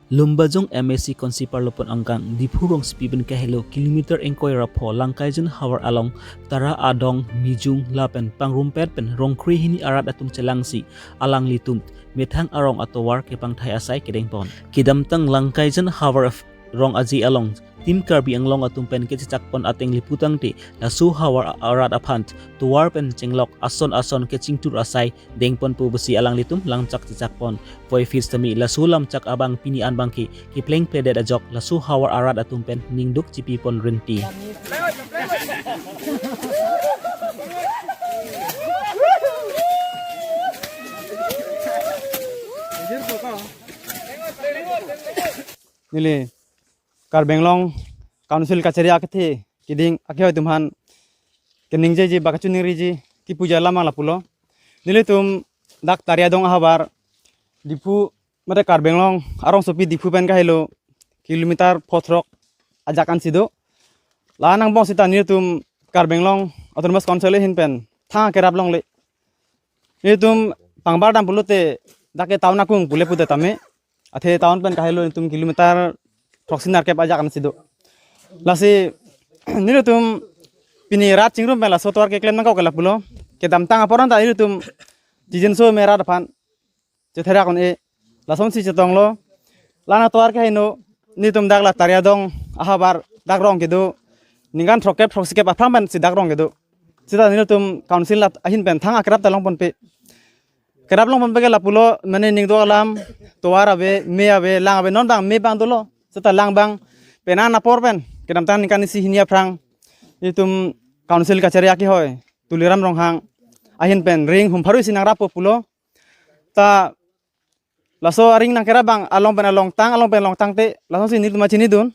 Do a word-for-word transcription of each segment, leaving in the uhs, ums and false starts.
Lumbajong M A C constituency arlo pon angkang Diphu rongsopi pen kahelo kilometer ingkoi ra pho Langkaijan havar along Tara Adong, Mijung lapen Pangrumpet pen Rongkre hini arat atum chelangsi alanglitum methang arong atovar kepangthai asai kedengpon. Kedamtang Langkaijan havar rong aji along Team Karbi Anglong atum pen kechechak pon ateng le putangte laso havar arat aphan tovar pen chenglok ason ason kechingthur asai dengpon pu pusi alanglitum lamchak chechak pon. Puvoiphit sitame laso lamchak abang pini an abangke kepleng pledet ajok laso havar arat atum pen ningduk chipi pon rinti. Neli Karbi Anglong Council kachari akethe keding akehoi atum aphan keningjeji ba kachiningriji kipuji alam abang lapulo. Nelitum dak Tari Adong ahavar Diphu mate Karbi Anglong arongsopi Diphu pen kahelo kilometer pho throk ajak ansi do. La angbong sita nelitum Karbi Anglong Autonomous Council ahin pen thang akerap longle. Nelitum pangbar dam pulote dak ke town akung pule pute tame. Athe town pen kahelo nelitum kilometer throksi nerkep ajak ansi do. Lasi nelitum pini rat chingrum pen laso tovar keklem nangkok ke lapulo. Kedamtang apor anta nelitum chijinso me rat aphan chetherak un-e lasonsi chetonglo. La nangtovar ke heno, nelitum dak la Tari Adong ahavar dak rong kedo. Ningkan throkkep throksikep aphrang pensi dak rong kedo. Sita nelitum council ahin pen thang akerap ta long ponpe. Kerap long ponpe ke lapulo, mane ningduk alam, tovar ave, me ave, lang ave, non abang me abang dolo. Sita lang abang penang apor pen kedamtang ningkan isi hini aphrang nelitum council kachari akehoi Tuliram Ronghang ahin pen ring hum pharo isi nangrappo pulo. Ta laso aring nangkerap abang along pen along tang, along pen along tangte lasonsi nelitum chinidun.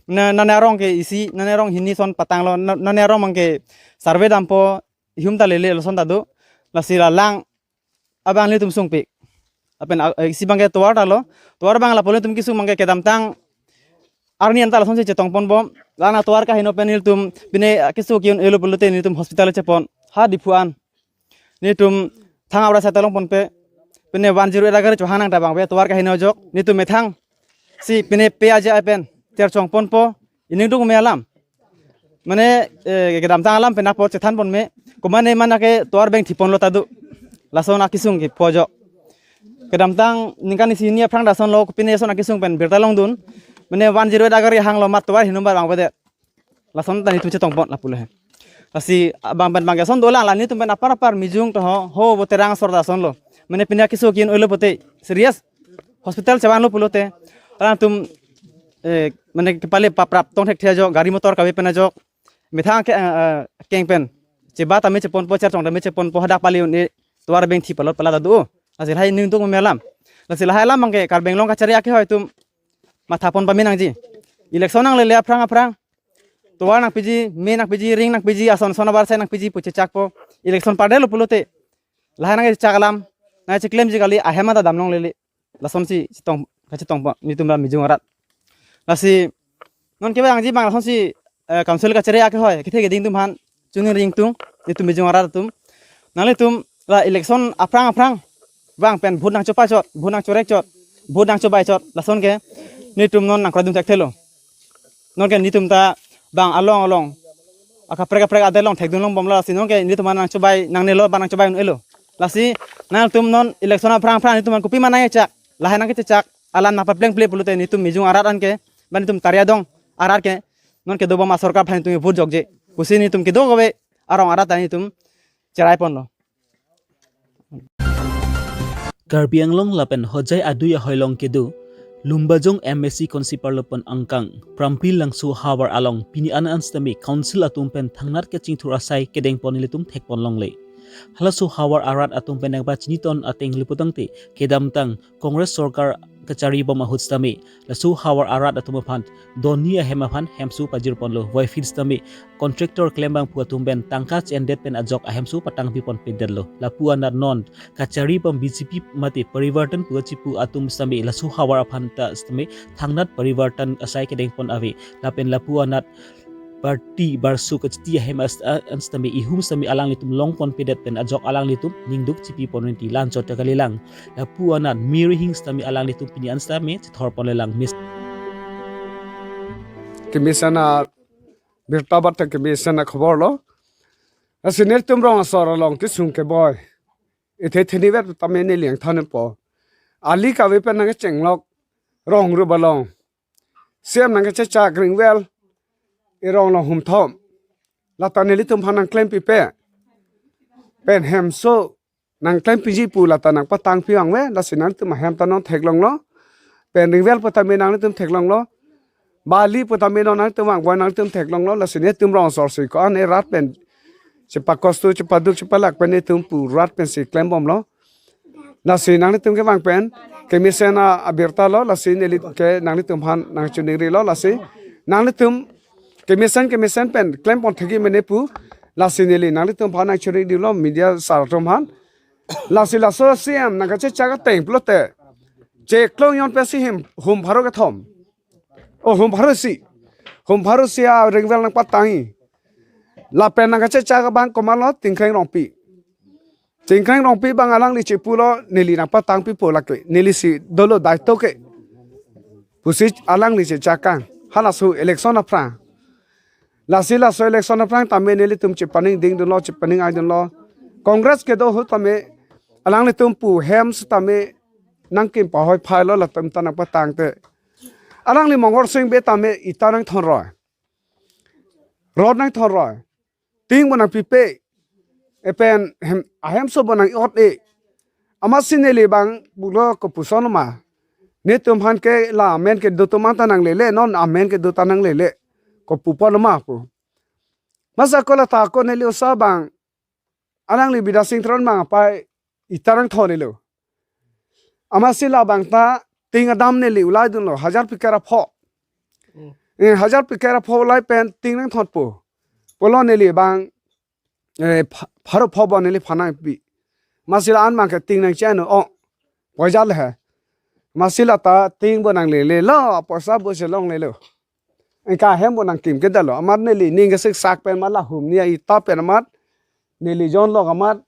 Na, nane arong ke isi, nane arong hini ason patanglo, na, nane arong abangke survey dampo, ihum ta lele lason ta do. Lasi la lang abang nelitum sungpik. Lapen a, isi abangke tovar ta lo. Tovar abang lapulo nelitum kesung abangke kedamtang arni anta lasonsi chetong ponbom. La nangtovar kaheno pen nelitum pine keso ke-un-elo pulote nelitum hospital chepon ha Diphu an. Nelitum thang abra seta long ponpe. Pine one zero eight agari chohang nang ta abang ave tovar kaheno ajok. Nelitum methang si pine pe aja pen cherchong ponpo. Iningduk me alam. Mane, eh, kedamtang alam pen apot chethan pon me. Komane mana ke tovar bengthi ponlo ta do. Lason akesung kepho ajok. Kedamtang ningkan isi hini aphrang dasonlo pine lason akesung pen birta longdun. Mane one zero eight agari hanglo mat tovar hinum abang avedet. Lason ta nelitum chetong pon lapulo he. Lasi abang pen abangke ason dolang la nelitum pen apar apar Mijung to ho, ho bo Terang asor dasonlo. Mane pine keso ke-un-elo pote serious hospital chevanlo pulote. Alangtum, eh, mane kepale paprap tong thekthe ajok, gari motor kave pen ajok. Methang ke, eh, eh, keng pen. Cheba tame cheponpo, cherchong tame cheponpo, hadak pale un-e tovar bengthi palot pala ta do. Lasi lahai ningduk me alam. Lasi lahai alam abangke Karbi Anglong kachari akehoi atum matha pon pame nangji. Election nanglele aphrang aphrang. Tovar nangpiji, me nangpiji, ring nangpiji, ason son abar sai nangpiji pu chechakpo. Election pardelo pulote. Lahai nangchechak alam, nangcheklemji kali ahem anta dam longlele. Lasonsi chetong, kachetongpo, nelitum la Mijung arat. Lasi, non kevangji abang lasonsi, eh, council kachari akehoi, kethe keding atum aphan, chiningri ingtung, nelitum Mijung arat atum. Nanglitum la election aphrang aphrang, abang pen vote nangchopai chot, vote nangchorek chot, vote nangchobai chot, lason ke, nelitum non nangkradun thekthelo. Non ke nelitum ta abang along along akaprek kaprek adet along thekdun longbomlo lasi non ke nelitum aphan nangchobai nangnelo abang nangchobai un-elo. Lasi nangtum non election aphrang aphrang nelitum aphan kopima nangchechak lahai nangkechechak alam nangpaplengple pulote nelitum Mijung arat anke ba nelitum Tari Adong arat ke non kedobom asorkar aphan nelitum vote jokje pusi nelitum kedo kave arong arat ta nelitum cherai ponlo. Karbi Anglong lapen Hojai adui ahoi along kedo Lumbajong M A C constituency arlo pon angkang Prampi Langso havar along pini an an sitame council atum pen thangnat kechingthur asai kedengpon ilitum thekpon longle. Halaso havar arat atum pen nangpachiniton ateng le putangte kedamtang Congress sorkar kacharibom ahut sitame laso havar arat atum aphan doni ahem aphan hemso pajirponlo, puvoiphit sitame contractor klembangpo atum pen tangka che-endet pen ajok ahemso patangpiponpedetlo. Lapu anat non kacharibom B J P mate Parivartan pu kachipu atum sitame laso havar aphan ta sitame thangnat Parivartan asai kedengpon ave. Lapen lapu anat Party barsu kachiti ahem as-, a-, an sitame ihum sitame alanglitum longponpedet pen ajok alanglitum ningduk chipiponrenti, la anchot ta kalilang. Lapu anat Mary Hing sitame alanglitum pini an sitame chithorponlelang, mis. Kemesen abirta bat kemesen akhobor lo. Lasi nelitum rong asor along kesung keboi, ithe theni vet tame neli nangthanpo. Ali kave pen nangkechenglok rong rup along, C M nangkechechak ringvel, irong long humthom, lata nelitum aphan nangklempipe. Pen hemso nangklempiji pu lata nangpatangpi vangve, lasi nangtum ahem ta non theklonglo. Pen ringvel pu tame nanglitum theklonglo. Bali pu tame non nangtum vangboi nangtum theklonglo, lasi netum rong asor si ko-an erat pen chepakostu, chepaduk, chepalak pen netum pu rat pensi klembomlo. Lasi nanglitum kevang pen kemesen abirta lo, lasi neli ke nanglitum aphan nangchiningrilo, lasi nanglitum kemesen kemesen pen klempon thekji mene pu, lasi neli nanglitum aphan nangchiningrilo, media sar atum aphan. Lasi laso C M nangkachechak ateng pulote, cheklong jon pensi him hum pharo kethom. O, hum pharo isi. Hum pharo isi aringvel nangpatangji. Lapen nangkachechak abang komatlo, Tingkreng Rongpi. Tingkreng Rongpi abang alangli chepulo, neli nangpatangpipo lake, nelisi dolo daito ke pusi alangli chechak kang. Halaso election aphrang. Lasi laso election aphrang tame nelitum chepaningdingdunlo, chepaning-aidunlo. Congress kedo ahut tame alanglitum pu hem sitame nangkim pahoi phailo, latum ta nangpatangte. Alangli Mongorsing Bey tame ita nangthonroi, rod nangthonroi, ting bo nangpipe, epen hem, ahemso bo nang-ot-e. Amatsi neli abang pulo, kopuson ma? Netum aphan ke la amen kedo atum anta nanglele, non amen kedo ta nanglele, kopuponlo ma pu. Masa ko lata ko neli osa abang, alangli Bidya Sing Teron abang apai ita nangthonelo. Amatsi labang ta ting adam neli ulaidunlo, hajar piker apho. Hmm. Eh, hajar piker apho ulai pen ting nangthonpo. Pulo neli abang, eh, pha-, pharo pho bo neli aphan nangpi. Amatsi la-an abang ke ting nangcheno, o, poisa le he. Amatsi lata ting bo nanglelelo, poisa bo chelonglelo. Anke ahem bo nangkim kedetlo. Amat neli ning kesiksak pen amat la humni a-ita pen amat neli jonlok amat,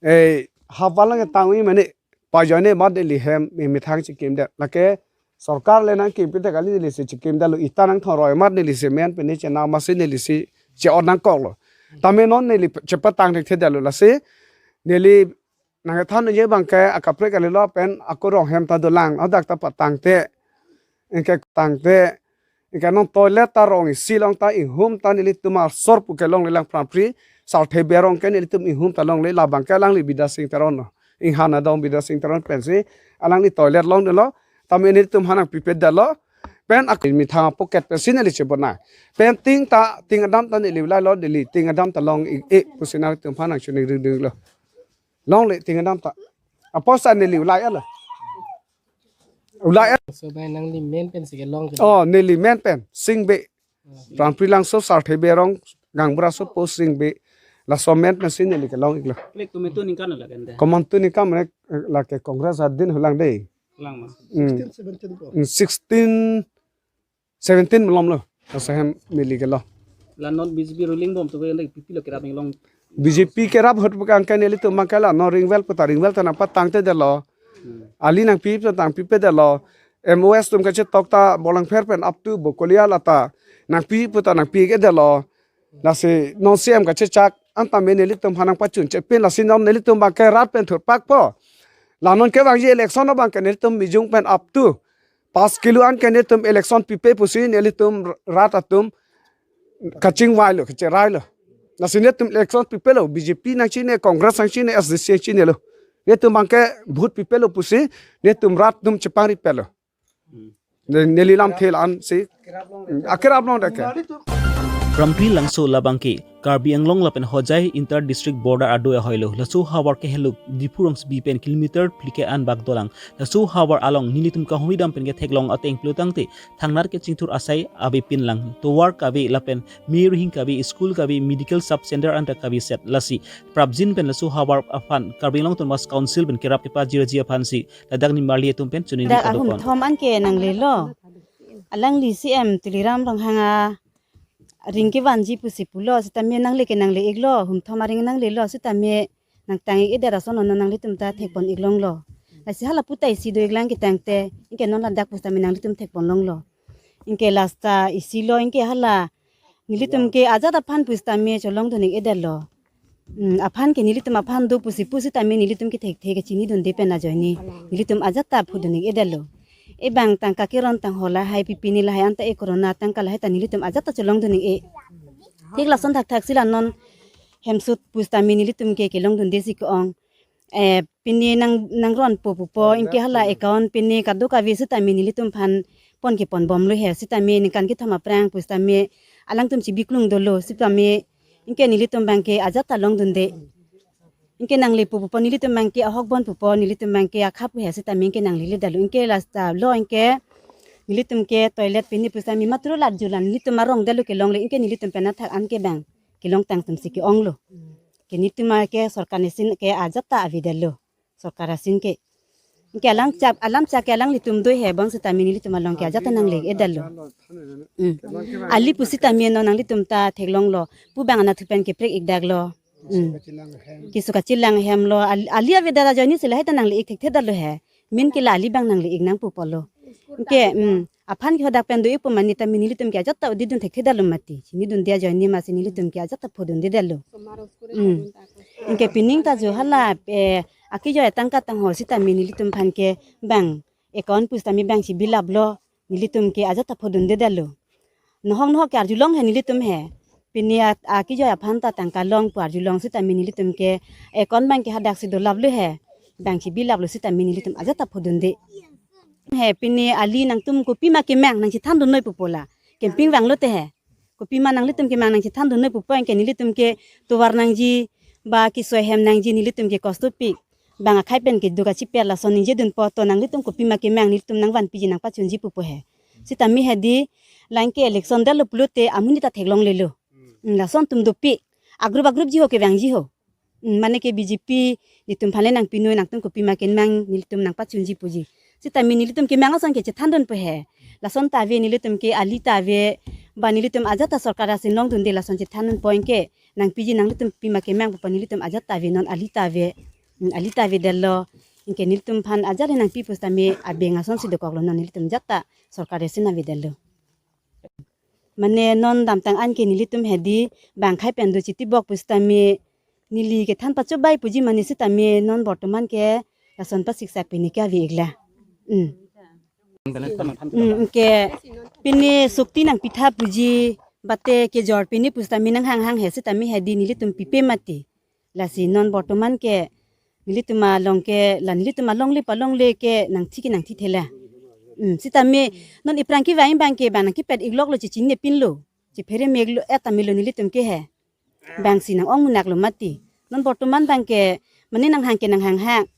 eh, hap valang tangji mane, pajoine amat neli hem me methang chekimdet. Lake sorkar le nangkimpidet kali, nelisi chekimdetlo, ita nangthonroi amat nelisi men pen ne chenam amatsi nelisi che-ot nangkoklo. Tame non neli chepatang thekthedetlo, lasi neli nangthanji abang ke akaprek kalilo, pen ako rong hem ta dolang, hadak ta patangte, anke tangte, anke non toilet ta rong isi along ta, inghum ta nelitum asor pu ke longlelang, Prampri Sarthe Bey arong ke nelitum inghum ta longle, labang ke alangli Bidya Sing Teron lo. Inghan adong Bidya Sing Teron pensi alangli toilet longdelo, tame nelitum aphan nangpipedetlo. Pen ak methang pocket pensi neli chebonai. Pen ting ta, ting adam ta neli ulailo, neli ting adam ta long-ik-e pusi nangtum aphan nangchiningrilo. Longle ting adam ta. Apotsi neli ulai-etlo. Ulai-et. So, bai nangli men pensi kelong ke? Oh, neli men pen Sing Bey. Prampri Langso Sarthe Bey arong, gaonbura asopo Sing Bey. Laso men pensi neli kelong-iklo. Klik komantu ningkan la kan de? Komantu ningkan mane, eh, lake Congress adin hulang de. Lang ma? Hmm. Sixteen, seventeen ko. Hmm, sixteen, seventeen malomlo. Laso ahem neli kelong. La non B J P ruling bom atum ke P P lo kerap inglong. B J P kerap ahut abang ke nelitum abang ke la non ringvel pu ta ringvel ta nangpatangtedetlo. Hmm. Ali nangpi pu ta nangpipedetlo. M O S atum kachetok ta Bolangpher pen up to Bokolia lata nangpi pu ta nangpikedetlo. Lasi non C M kachechak an tame nelitum aphan nangpachun chepin, lasi non nelitum abang ke rat pen thurpakpo. La non kevangji election abang ke nelitum Mijung pen up to pas kilo an ke nelitum election pipe pusi nelitum rat atum kachingvailo, kacherailo. Lasi nelitum election pipelo, B J P nangchini, Congress nangchini, S D C nangchinilo. Nelitum abang ke vote pipelo pusi nelitum rat atum chepangripetlo. Hmm. Ne-, neli lamthe la-ansi. Akerap longdet ke. Prampri Langso labang ke Karbi Anglong lapen Hojai inter district border adoi ahoilo. Laso ahavar ke heluk Diphu rongsopi pen kilometer phlikep an bak dolang. Laso ahavar along nelitum kahumri dam pen ketheklong ateng pulotangte thangnat kachingthur asai avepinlang. Tovar kave lapen Mary Hing kave, school kave, medical sub center anta kaveset. Lasi prapjin pen laso ahavar aphan Karbi Anglong Autonomous Council pen kerap kepajirji aphansi ladak nimarli atum pen choningri dak ahum padopon. Thom anke nanglelo. Alangli C M Tuliram Ronghang a aring kevanji pusi pulo, sitame nangle ke nangle-iklo, humthom aring nanglelo, sitame nangtang-ik-edet ason non nanglitum ta thekpon-ik longlo. Lasi hala puta isi do-iklang ketangte, anke non ladak pusitame nanglitum thekpon longlo. Anke last ta isi lo, anke hala nelitum ke ajat aphan pusitame cholongdun-ik-edetlo. Hmm, aphan ke nelitum aphan do pusi pusitame nelitum ke thekthe kechinidunde pen ajoine nelitum ajat ta phodun-ik-edetlo. E bang tangka keron tangho lahai, pipini lahai anta e corona tangka lahai ta nelitum ajat ta cholongdun-ik-e. Thik lason thakthak si la non hemsut pusitame nelitum ke kelongdunde si ke-ong. Eh, pini nang, nangronpo pupo, anke hala account pini kadokave sitame nelitum aphan pon kepon bomlo he, sitame ningkan kethom aphrang pusitame alangtum chibiklung dolo, sitame anke nelitum abang ke ajat ta longdunde. Anke nanglepo pupo, nelitum abang ke ahok bon pupo, nelitum abang ke akhap he, sitame anke nangleledetlo. Anke last ta lo, anke nelitum ke toilet pini pusitame matro lat julan nelitum arong detlo kelongle, anke nelitum pen athak an ke bang kelongtang atum si ke-onglo. Ke nelitum ke sorkar asin ke ajat ta avedetlo. Sorkar asin ke. Anke alam chak, alam chak ke alanglitum do he, bonsitame nelitum along ke ajat ta nangle-edetlo. Hmm. Ali pusitame non nanglitum ta theklonglo. Pu bang anatthu pen keprek-ikdaklo. Hmm. Keso kachelang hemlo. Al-, ali avedet ajoine si lahai ta nangle-ik thekthedetlo he. Min ke la ali bang nangle-ik nangpo pulo. Anke, hmm, aphan ke hadak pen do-ikpo mane tame nelitum ke ajat ta udidun thekthedetlo mati. Chinidunde ajoine masi nelitum ke ajat ta phodundedetlo. Hmm. Anke pining ta jo hala, eh, akejoi atangka tangho sitame nelitum aphan ke bang account pusitame bang chibillaplo, nelitum ke ajat ta phodundedetlo. Nohok nohok ke arjulong he nelitum he. Pini at-, akejoi aphan ta tangka long pu arjulong sitame nelitum ke account bang ke hadak si dolaplo he. Bang chibillaplo sitame nelitum ajat ta phodunde. He pini ali nangtum kopima kemang nangchethandun noi pupo la. Camping vanglote he. Kopima nanglitum kemang nangchethandun noi pupo, anke nelitum ke tovar nangji, ba kesoi hem nangji, nelitum ke kostopik. Bang akhai pen kedo kachiper lason ningjedunpo, to nanglitum kopima kemang nelitum nangvanpiji nangpachunji pupo he. Sitame hedi, la anke election detlo pulote amonit ta theklonglelo. Hmm, lason atum dopik. Agrup agrupji ho kevangji ho. Hmm, mane ke B J P nelitum aphan le nangpi noi, nangtum kopima kemang nelitum nangpachunji puji. Sitame nelitum kemang ason ke chethandunpo he. Lason ta ave, nelitum ke ali ta ave, ba nelitum ajat ta sorkar asin longdunde lason chethandunpo, anke nangpiji nanglitum pima kemang pupo, nelitum ajat ta ave, non ali ta ave. Hmm, ali ta avedetlo. Anke nelitum aphan ajat le nangpi pusitame abeng ason si dokoklo, non nelitum ajat ta sorkar asin avedetlo. Mane non damtang an ke nelitum hedi bang akhai pen do chitibok pusitame neli kethan pachobai puji mane sitame non bortoman ke lason pasiksak pini ke ave-ikla. Hmm. Hmm, anke pini sukti nangpitha puji, bate kejor pini pusitame nanghanghang he, sitame hedi nelitum pipe mati. Lasi non bortoman ke nelitum along ke, la nelitum alongle palongle ke nangthi ke nangthithela. Hmm, sitame non iphrang kevang abang ke bang nangkepet-ikloklo, chechinine pinlo. Chephere meklo, eta melo nelitum ke he. Bang si nang-ong munak lo mati. Non bortoman abang ke mane nanghang ke nanghanghang.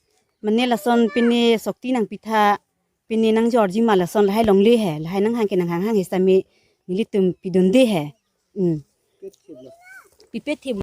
Mane lason pini sukti nangpitha, pini nangjorji ma lason lahai longle he. Lahai nanghang ke nanghanghang he sitame nelitum pidunde he. Hmm. Pipet thip